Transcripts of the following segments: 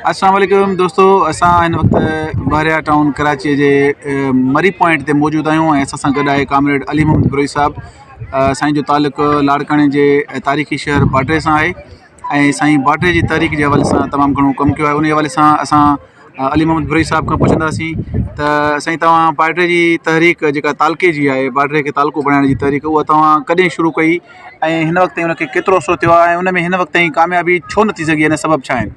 اسلام عليڪم دوستو اسان هن وقت بحريا ٽائون ڪراچي جي مري پوائنٽ تي موجود آهيون ۽ اسان سان گڏ آهي ڪامريڊ علي محمد بروهي صاحب سائين جو تعلق لاڙڪاڻي جي تاريخي شهر باڊهه سان آهي ۽ سائين باڊهه جي تاريخ جي حوالي سان تمام گهڻو ڪم ڪيو آهي ان حوالي سان اسان علي محمد بروهي صاحب کان پڇنداسين ته سائين توهان باڊهه جي تحريڪ جيڪا تعلقي جي آهي باڊهه کي تعلقو بڻائڻ جي تحريڪ اها توهان ڪڏهن شروع ڪئي ۽ هن وقت تائين ان کي ڪيترو عرصو ٿيو آهي ۽ ان ۾ هن وقت تائين ڪاميابي ڇو نه ٿي سگهي ان سبب ڇا آهن؟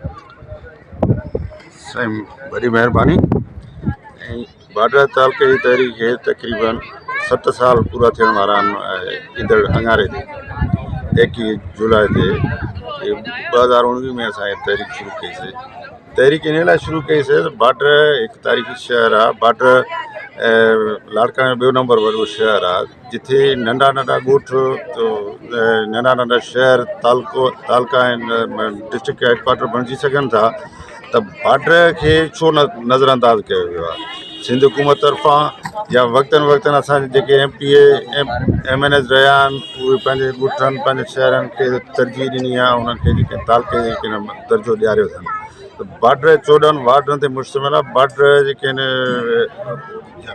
سائين وڏي مهرباني ۽ باڊهه تعلقي جي تحريڪ کي تقريبن ست سال پورا ٿيڻ وارا آهن ايندڙ اڱاري تي ايڪيهه جولاء تي 2019 ۾ اسان هي تحريڪ شروع ڪئي سي تحريڪ ان لاء شروع ڪئي سي ته باڊهه هڪ تاريخي شهر آهي باڊهه لاڙڪاڻي جو ٻيو نمبر وڏو شهر آهي جتي ننڍا ننڍا ڳوٺ ننڍا ننڍا شهر تعلقو تعلقا آهن ڊسٽرڪٽ هيڊ ڪوارٽر بڻجي سگهن ٿا ته بارڊر کي ڇو نه نظر انداز ڪيو ويو آهي سنڌ حڪومت طرفان يا وقتن وقتن اسان جا جيڪي M P A M N As رهيا آهن اهي پنهنجي ڳوٺن پنهنجي شهرن کي ترجيح ڏني آهي انهن کي جيڪي تعلقي جي درجو ڏياريو اٿن ته بارڊر 14 وارڊن تي مشتمل آهي بارڊر جيڪي آهن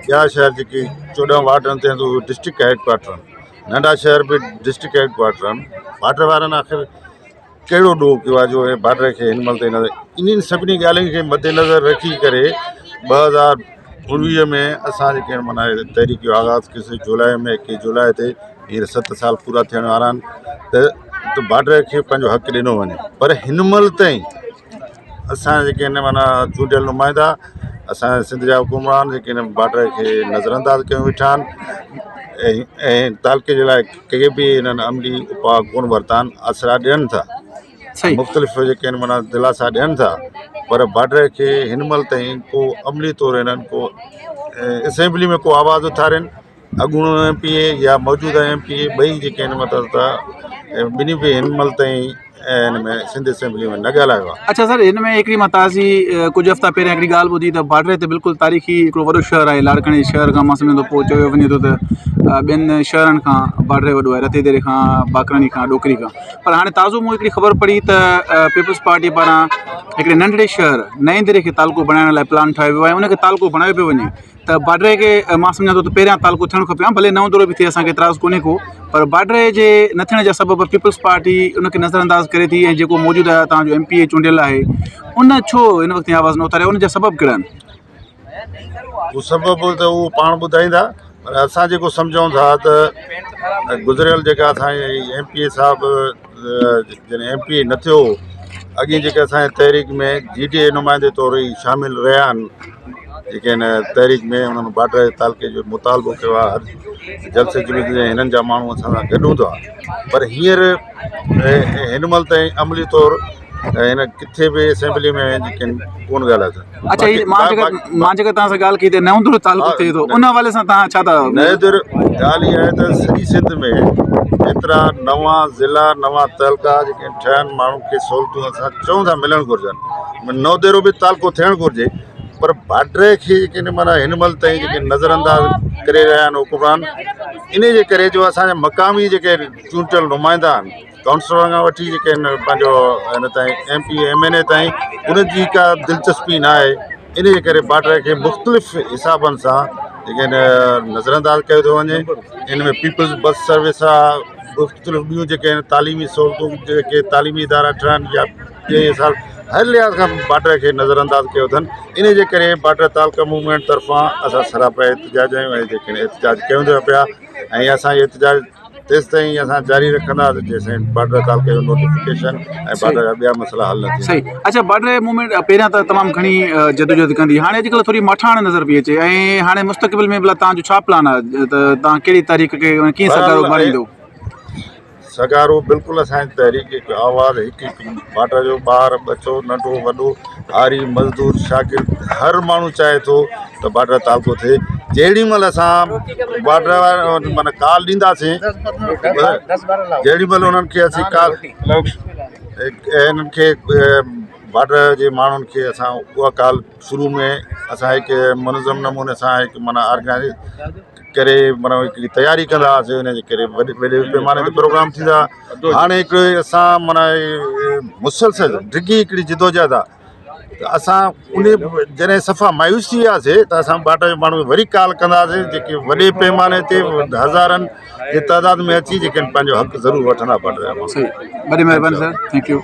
ٻيا شهر جيڪي 14 وارڊن تي آهن اهي ڊسٽرڪٽ هيڊ ڪوارٽر آهن ننڍا شهر به ڊسٽرڪٽ هيڊ ڪوارٽر آهن بارڊر وارن آخر ڪهڙو ڏوهه ڪيو آهي جو اهي بارڊر کي هن مهل تائين انهن سڀني ڳالهين کي مد نظر رکي ڪري 2019 ۾ اسان جيڪي معنيٰ تحريڪ جو آغاز ڪيوسين جولاء ۾ 21 جولاء تي هينئر 7 سال پورا ٿيڻ وارا آهن ته بارڊر کي پنهنجو حق ڏنو وڃي پر هن مهل تائين اسان جا جيڪي آهن معنيٰ چونڊيل نمائندا اسان جا سنڌ جا حڪمران جيڪي آهن بارڊر کي نظرانداز ڪيون ويٺا آهن ۽ تعلقي جي لاء ڪي به هنن عملي اپاء ڪونه ورتا آهن آسرا ڏين ٿا مختلف جيڪي آهن معنيٰ دلاسا ڏين ٿا پر بارڊر کي هن مهل تائين ڪو عملي طور هنن ڪو اسيمبلي ۾ ڪو آواز اٿارين اڳوڻو ايم پي اي يا موجوده ايم پي اي ٻئي جيڪي آهن مطلب ته ٻنهي به هن مهل تائين هن ۾ سنڌ اسيمبلي ۾ نه ڳالهايو آهي. اڇا سر هن ۾ هڪڙي مان تازي ڪجهه هفتا پهريان هڪڙي ڳالهه ٻڌي ته بارڊر تي بلڪل تاريخي هڪڙو وڏو شهر آهي لاڙڪاڻي شهر کان مان سمجهان ٿو پوء چيو وڃي ٿو ته ٻين شهرن کان بارڊر وڏو آهي رتي ديري کان باقراڻي کان ڏوڪري کان پر هاڻي تازو مون هڪڙي خبر پڙهي ته پيپلز پارٽي پاران هڪڙي ننڍڙي شهر نئين ديري کي تعلقو بڻائڻ لاء پلان ٺاهيو ويو آهي ان کي تعلقو بڻايو پيو وڃي ته باڊري کي مان سمجهان ٿو ته پهريان تعلقو ٿيڻ کپي ها ڀلي نئون دورو به ٿئي اسانکي اعتراض ڪونهي ڪو پر باڊري جي نه ٿيڻ جا سبب پيپلز پارٽي ان کي نظر انداز ڪري ٿي ۽ جيڪو موجوده تان جو ايم پي اي چونڊيل آهي ان ڇو هن وقت آواز نه اٿاريو ان جا سبب ڪهڙا آهن؟ هو سبب ته هو پاڻ ٻڌائيندا پر اسان جيڪو سمجهون ٿا ته گذريل جيڪا اسان جي ايم پي اي صاحب جڏهن ايم پي اي نه ٿيو هو اڳي جيڪي اسانجي تحريڪ ۾ جي ڊي اي نمائندي طور ئي شامل رهيا آهن جيڪي هن تحريڪ ۾ انهن باڊهه تعلقي جو مطالبو ڪيو آهي هر جلسي جلوس ۾ هنن جا ماڻهو اسان سان گڏ هوندا هئا پر هينئر هن مهل تائين عملي طور هن ڪٿي به اسيمبلي ۾ جيڪي ڪونه ڳالهايو اٿن. اڇا هي مان جيڪا مان جيڪا توهان سان ڳالهه ڪئي ته نئون دڙو تعلقو ٿئي ٿو ان حوالي سان توهان ڇا ٿا نئين دڙو ڳالهه اها آهي ته سڄي سنڌ ۾ جيترا نوان ضلعا نوان تعلقا جيڪي ٺهن ماڻهن کي سهولتون اسان چئون ٿا ملڻ گهرجن نئون ديرو به تعلقو ٿيڻ گهرجي پر باڊري کي جيڪي معنيٰ هن مهل تائين جيڪي نظر انداز ڪري رهيا آهن حڪمران ان جي ڪري جو اسانجا مقامي جيڪي چونڊيل نمائندا آهن ڪائونسلرن کان وٺي جيڪي آهن پنهنجو هن تائين M P M N A تائين انهن جي ڪا دلچسپي نه آهي ان جي ڪري بارڊر کي مختلف حسابن سان جيڪي آهن نظرانداز ڪيو ٿو وڃي ان ۾ پيپلز بس سروس آهي مختلف ٻيون جيڪي آهن تعليمي سهولتون جيڪي تعليمي ادارا ٺهن يا ٻئي حساب هر لحاظ کان بارڊر کي نظرانداز ڪيو اٿن ان جي ڪري بارڊر تعلقه موومينٽ طرفان اسان سراپا احتجاج آهيون ۽ جيڪي احتجاج ڪيون ٿا پيا ۽ اسان احتجاج تيستائين اسان جاري رکنداسين جيستائين بارڊر تعلقي جو نوٽيفڪيشن ۽ بارڊر جا ٻيا مسئلا حل نه ٿين. صحيح اڇا بارڊر موومينٽ پهريان ته تمام گهڻي جدوجهد ڪندي هاڻي اڄڪلهه ٿوري ماٺاڻ نظر پئي اچي ۽ هاڻي مستقبل ۾ ڀلا توهان جو ڇا پلان آهي ته توهان ڪهڙي تحريڪ کي ڪيئن سگهارو بڻائيندو؟ سگهارو بلڪل اسان جي تحريڪ هڪ آواز هڪ هڪ بارڊر جو ٻار ٻچو ننڍو وڏو هاري مزدور شاگرد هر ماڻهو چاهي ٿو ته بارڊر تعلقو ٿئي جهڙي مهل اسان بارڊر وارن معنيٰ ڪال ڏينداسين جهڙي مهل انهن کي اسين ڪال انهن کي بارڊر جي ماڻهن کي اسان اها ڪال شروع ۾ اسان هڪ منظم نموني سان هڪ معنيٰ آرگنائيز ڪري معنيٰ هڪڙي تياري ڪندا هئاسين ان جي ڪري وڏي وڏي پيماني تي پروگرام ٿيندا هاڻي هڪ اسان معنيٰ مسلسل ڊگهي هڪڙي جدوجهد آهي. ته اسان ان جڏهن صفا مايوس ٿي وياسي ته اسان باڊهه جي ماڻهن کي وري ڪال ڪنداسي جيڪي وڏي پيماني تي هزارن جي تعداد ۾ اچي جيڪي پنهنجو حق ضرور وٺندا باڊهه جا ماڻهو. صحيح وڏي مهرباني سر thank you.